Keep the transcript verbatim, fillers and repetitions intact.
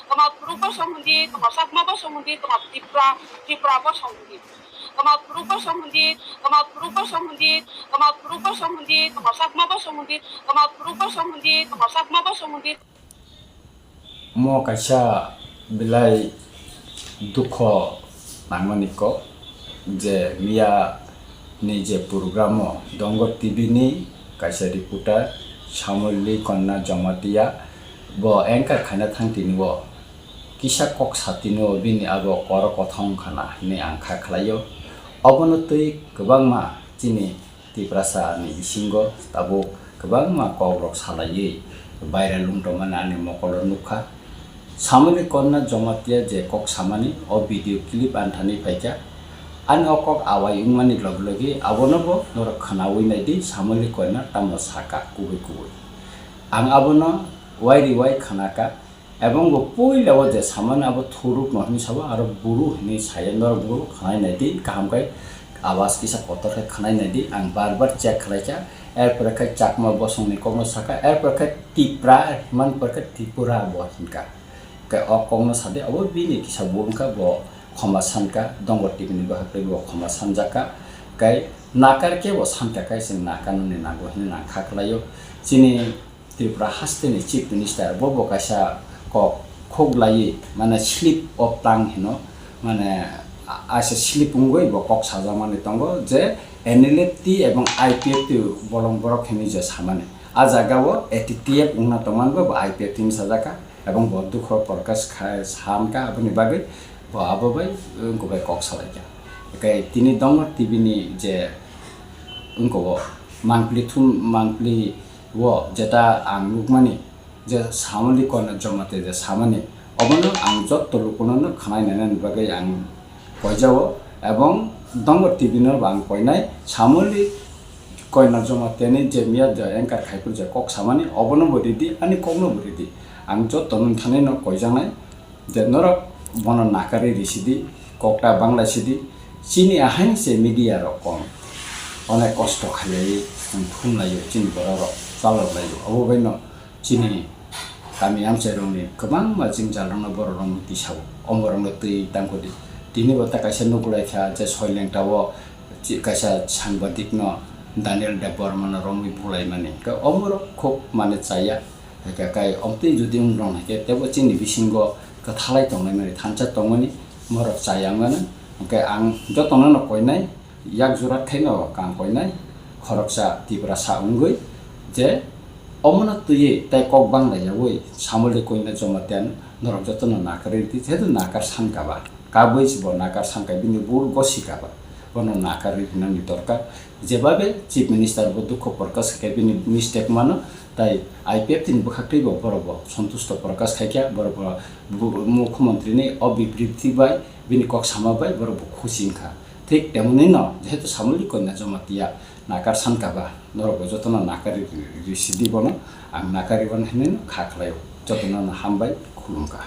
Kamalpuru Bosong Hundi, Kamal Chakma Bosong Hundi, Kamal Tripura, Tripura Bosong Hundi. Kamalpuru Bosong Hundi, Kamalpuru Bosong Hundi, Kamalpuru Bosong Hundi, Kamal Chakma Bosong Hundi, Kamalpuru Bosong Hundi, Kamal Chakma Bosong Hundi. Mo kaisa belai dukho nangmani kok je miya ni je program o Dongor T V ni kaisa reporter Samoli Konna Jamatia bo anchor khaina thang tini o kisa kok sa tini o bini abo koro kothong khana hinwi ang kha khlaio. Obono twi kwbangma chini Tiprasa ni bisingo tabuk kwbangma kokrok salaiwi baira lungtomani ani mokolo nukha. Samoli Konna Jamatia je kok samani o video clip anthani phaikha. Ani o kok awai wngmani logi logi abono bo norok khwnawi naidi Samoli Konna tamo saka kubui kubui. Ang abono wai riwai khwnakha. Ebong bo puila o je samani abo thuruk no hinwi sabo, aro buru hinwi saya, norok bo khwnai naidi, kaham khe awas kisa kotor khe khwnai naidi, ang bar bar check khlaikha, erpore khe Chakma Bosong ni kokno sakha, erpore khe Tipra, himani pore khe Tripura bo hinkha. Khe o kokno sadi, abo bini kisa bo wngkha, bo khoma sankha, Dongor T V ni bahai bo khoma sanjakha, khe nakar khe bo sankha, khe chwng nakar nani nango hinwi nang kha khlaio. Chini Tripura haste ni Chief Minister bo bo kaisa kok khuk laiwi, mane slip of tongue hino, mane a-, aisa slip wngwi bo kok sajakmani tongo je N L F T ebong I P F T bolong borok hinwi je samani. A jaga o A T T F wngna tongmani bo, bo I P F T hinwi sajak kha ebong bo dukho prokash khai sankha, aboni bagwi bo abo bai wngkha bai kok salaikha. Ekai tini Dongor T V ni je wngkha o mangpli thum, mangpli o jeta ang nukmani je Samoli Konna Jamatia je samani, obono ang jotto lukuno no khwnai nainani bagwi ang koijao, ebong Dongor T V no bo ang koinai, Samoli Konna Jamatia ni je miya je anchor khai phuru je kok samani, obono bo ridi, ani kokno bo ridi. Ang jotto nung thani no koijaknai. Je norok bono nakarwi risidi, kokta banglaisidi, chini ahaini se media rok kom. Onek kosto khailaiwi chwng thumlaio, chini borok rok chalok laio. Obo baino chini kami amchairokni kwbangma jwngjalrokno borok romwi tisao. Omorokno twi tangkudi. Tini bo ta kaisa nuklaikha je Soilengta o chi-, kaisa sangbadik no Daniel Debbarma no romwi bulaimani. Khe omorok khuk mane chaya. Hwnkhe kai omtwi jodi wng rwng hwnkhe teibo chini bisingo kwthalai tongnai mani thansa tongmani morok chaya wngmani. Hwnkhe ang jotono no koinai, yak jora khaino kang koinai, khoroksa Tiprasa wngwi je omono twiwi tei kok bangla yaui Samoli Konna Jamatia norok jotono nakarwi rwdi, jehetu nakar sankha ba. Kabui se bo nakar sankha, bini bul gosi kha ba. Bono nakarwi rwnani dorkar. Jebabe Chief Minister bo dukho prokash khe bini mistake mano, tai I P F T ni bwkhaktwi bo borok bo santusto prokash khaikha, borok bo bu-, mukhyamantri ni o bibriti bai bini kok sama bai borok bo khusi wngkha. Thik temonwi no jehetu Samoli Konna Jamatia nakar sankha ba, norok bo jotono nakarwi risidi bono, ang nakarwi bono hinwi no kha khlaio, jotono no hambai khulumkha.